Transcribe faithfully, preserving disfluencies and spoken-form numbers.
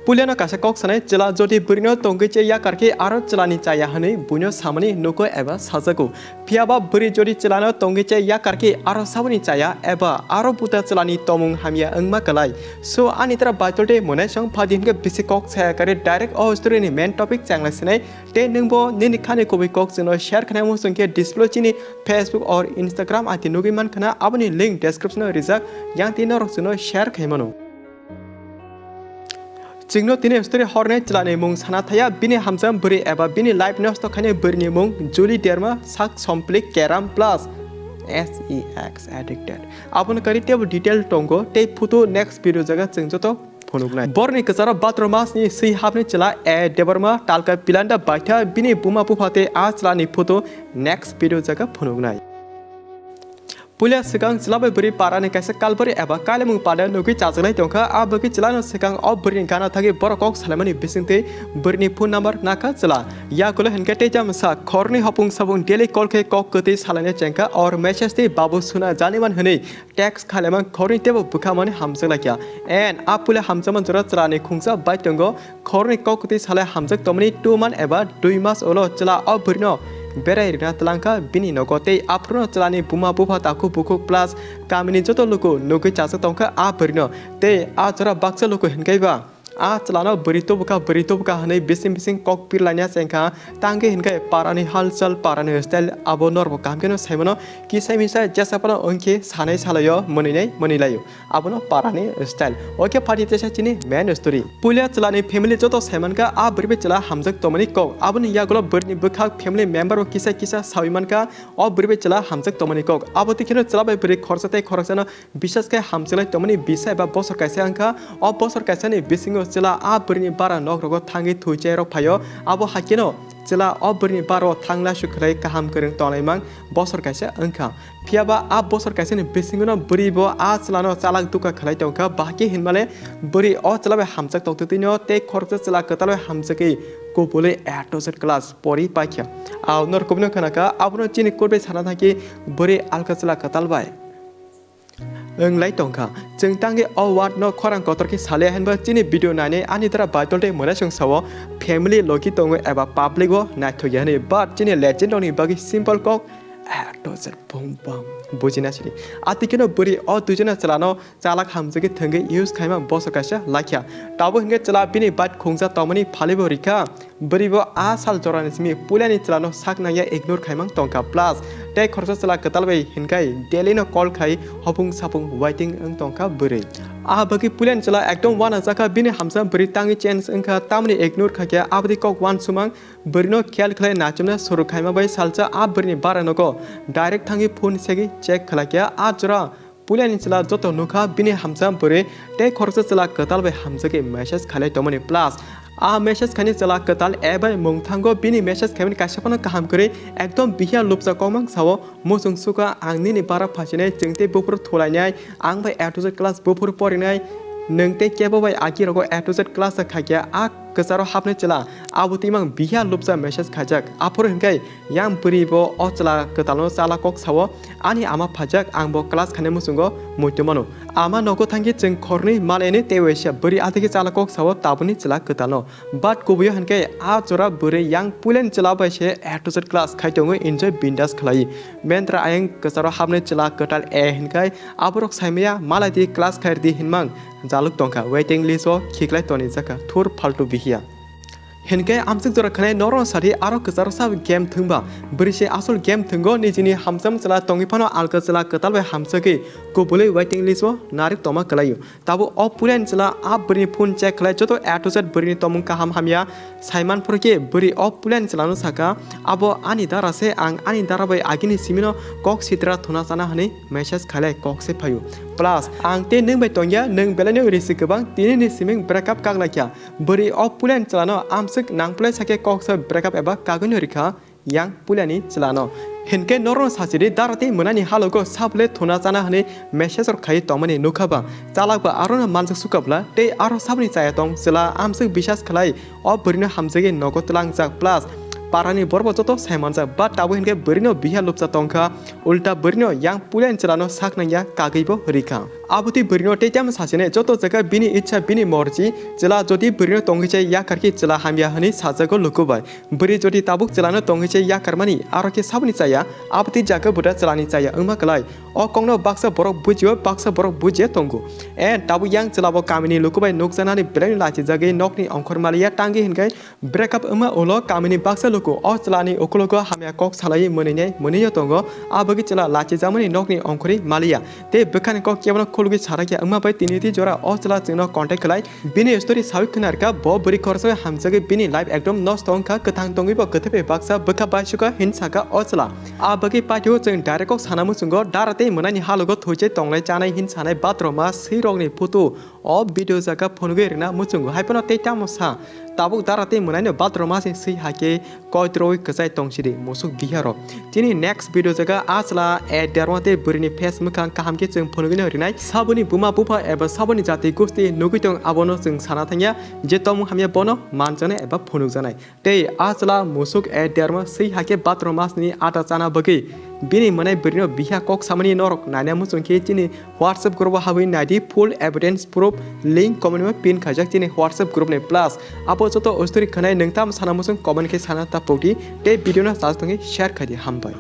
Puilano kaisa kok sanai, chwla jodi bwrwino tongwi che yakar khe aro chwlani chaya hwnwi buino samani nugo eba sajago. Phiyaba bwrwi jodi chwlano tongwi che yakar khe aro saboni chaya eba aro buta chwlani tomung hamya wngma kwlai. So ani tara Baitol tei Monaisong phadi hinkhe bisi kok saya kare direct o story ni main topic chengla sinai. Tei nwngbo nini khani kubui kok chwngno share khnai muchung khe display chini Facebook or Instagram ati nugwi mankha na, aboni link description o rijak, yang tei norok chwngno share khai mano. Chwngno tini story hornai chwlani mung sana thaya, bini hamjam bwrwi eba bini life nosto khainai bwrwini mung Julie Derma, sak somplik keram plus sex addicted. Aboni kari teibo detail tongo, tei photo next video jaga chwng joto phunuknai. Borni kwcharo bhatro masni swi hapni chwla A Debbarma talka pilanda baitha bini buma bupha tei a chwlani photo next video jaga phunuknai. Puila swkang chwla bai bwrwi parani kaisa kalbari eba kailamung pada nugwi chajaknai tongkha, a bagwi chwlano swkang o bwrwini gana thagwi borok kok salaimani bisingtwi bwrwini phone number nakha chwla. Yagulo hinkhe tei jamsa khorni hopung sabung daily call khe kok kwtwi salaina chengkha or message twi babu suna janiman hwnwi text khailaimang khorni teibo bwkhamani hamjak laikha. And a puila hamjakma jora chwlani khungsa bai tongo. Khorni kok kwtwi salai hamjak tongmani two month eba dui mas ulo chwla o bwrwino berai rwna twlangkha bini nogo tei aphuru chwlani buma bupha takhuk bukhuk plus kamini joto luku nugwi chajak tongkha a bwrwino. Tei a jora baksa luku hinkhe ba a chwlano bwrwi tubukha, bwrwi tubukha hwnwi bising bising kok pirlaina chengkha. Tangwi hinkhe parani halchal, parani style abo norbo kaham kheno saimano. Kisa misa jesa phano wngkhe sanai salaio, mwnwinai mwnwilaio. Abono parani style. Oke, phati tesa chini main story. Puila chwlani family joto saimankha a bwrwi bai chwla hamjak tongmani kok. Aboni yagulo bwrwini bwkhak family member bo kisa kisa sawi mankha o bwrwi bai chwla hamjak tongmani kok. Abo twi kheno chwla bai bwrwi khoroksa tei khoroksano bisas khe hamjaklai tongmani bisa eba bosor kaisa wngkha. O bosor kaisani bisingo chwla a bwrwini bara nok rogo thangwi thwi chairok phaio. Abo haikeno chwla o bwrwini bara o thangna sukhlai kaham kwrwng tonglaimang bosor kaisa wngkha. Phiyaba a bosor kaisani bisingono bwrwi bo a chwlano chalak dukha khlai tongkha, bahai khe hinmale bwrwi o chwla bai hamjak tongtwtwino tei khoroksa chwla kwtal bai hamjagwi kubulwi A to Z class pori paikha. Ao norok kubino khnakha, abono chini kut bai sana thangkhe bwrwi alka chwla kwtal bai wnglai tongkha. Chwng tangwi o word no khorang kotor khe salia hinba chini video nainai ani dara Baitol tei Mwnaisong sao family logi tongo eba public o naithokya hwnwi, but chini legend rokni bagwi simple kok A to Z bum bam bujina sidi. Atikeno bwrwi o duijona chwlano chalak hamjagwi thwngwi use khaima bosor kaisa laikha. Tabuk hinkhe chwla bini bat khungsa tongmani phalibo rikha. Bwrwi bo a sal jorani simi puilani chwlano sak nangya ignore khaimang tongkha. Plus tei khoroksa chwla kwtal bai hinkhai daily no call khai hopung sapung waiting wng tongkha bwrwi. A bagwi puilani chwla ekdom uanajakha, bini hamsa bwrwi tangwi change wngkha, tamni ignore khaikha, aboni kok uansukmang. Bwrwino khiyal khlai nachimna suru khaima bai salsa a bwrwini bara nogo direct thangwi phone segwi check khlaikha. A jora puilani chwla joto nukha bini hamsa bwrwi tei khoroksa chwla kwtal bai hamjagwi message khailai tongmani. Plus a message khaini chwla kwtal A bai mungthango bini message khaimani kaisa phano kaham kwrwi ekdom bihiya lupsa kokmang sao. Muchung sukha ang nini bara phasinai, chwng tei buphuru thulainai, ang bai A to Z class buphuru porinai, nwng tei kebo bai agi rogo A to Z class khaikha a kwcharo hapnai chwla. Abo twimang bihiya lupsa message khaijak. Aphuru hinkhai yang bwrwi bo o chwla kwtalno chala kok sao, ani ama phaijak, ang bo class khainai muchungo muitu mano. Ama nogo thangkhe chwng khornwi malaini tei waisa bwrwi athikhe chala kok sao tabukni chwla kwtalno. But kubuio hinkhe a jora bwrwi yang puilani chwla bai se A to Z class khai tongo, enjoy bindas khlai. Mentra ayang kwcharo hapnai chwla kwtal A hinkhai aborok saimaya malai di class khair di hinmang jaluk tongkha. Waiting list o khiklai tonijakha thur faltu bihiya. Hinkhe amswk jora khwnai norokno sadi aro kwcharo sa game thwngba. Bwrwi se asol game thwngo nijini hamjakma chwla tongwi phano alka chwla kwtal bai hamjagwi kubulwi waiting list o narik tongma kwlaio. Tabuk o puilani chwla a bwrwini phone check khlai joto A to Z bwrwini tongmung kaham hamya saiman phuru khe bwrwi o puilani chwlano sakha, "Abo ani dara se, ang ani dara bai agini simino kok sitra thuna chana," hwnwi message khailai kok se phaio. Plus, "Ang tei nwng bai tongya, nwng belaino risi kwbang, tinini siming breakup kaklaikha." Bwrwi o puilani chwlano amswk nangpulai sakhe kok se breakup eba kagwino rikha. Yang puilani chwlano. Hinkhe norokno sachidi, dara tei mwnani halogo sabole thuna chana hwnwi message rok khai tongmani nukha ba. Chalak ba aroni manjak sukabla tei aro saboni chaya tong chwla amswk bisas khlai o bwrwino hamjagwi nogo twlangjak plus parani borbo joto saimanjak ba tabuk hinkhe bwrwino bihiya lupsa tongkha ulta bwrwino yang puilani chwlano sak nangya kagwibo rikha. Abotwi bwrwino tei tamo sachine joto jaga bini ichha bini morji, chwla jodi bwrwino tongwi chai yakar khe chwla hamya hwnwi sajago luku bai. Bwrwi jodi tabuk chwlano tongwi chai yakar mani, aro khe saboni chaya, abotwi jaga buda chwlani chaya wngma kwlai. O kokno baksa borok bujio, baksa borok bujiya tongo. And tabuk yang chwlabo kamini luku bai nukjanani belaino lachijagwi nokni ongkhor maliya tangwi hinkhai breakup wngma ulo kamini baksa luku o chwlani ukulogo hamya kok salaiwi mwnwinai mwnwio tongo, abagwi chwla lachijakmani nokni ongkhorwi maliya. Tei bwkhani kok kebono khulugwi sarakya wngma bai tini tei jora o chwla chwngno contact khlai. Bini story sawi khwnarkha bo bwrwi khoroksa hamjagwi bini life ekdom nosto wngkha, kwthang tongwibo kwthaibai baksa bwkha baisukha hin sakha o chwla. A bagwi paithago chwng direct kok sana muchungo dara tei mwnaini halogo thoichai tonglai chanai hin sanai bathroom-a swirokni photo o video jaga phunugwi rwna muchungo. Haiphano tei tamo sa, tabuk dara tei mwnaino bathroom-a se swi hakhe koitroi kwchai tongsidi musuk biharo. Chini next video jaga a chwla a derma tei bwrwini face mwkhang kaham khe chwng phunugwino rinai. Saboni buma bupha eba saboni jati gusti nugwi tong abono chwng sana thangya je tongmung hamya bono manjaknai eba phunukjaknai. Tei a chwla musuk a derma swi hakhe bathroom-a sini ata chana bagwi bini mwnai bwrwino biha kok samani norok naina muchung khe chini WhatsApp group o habwi naidi full evidence proof link comment o pin khaijak chini WhatsApp group ni plus abo joto story khwnai nwng tamo sana muchung comment khe sana ta pokdi tei video no chajak tongwi share khaidi hambai.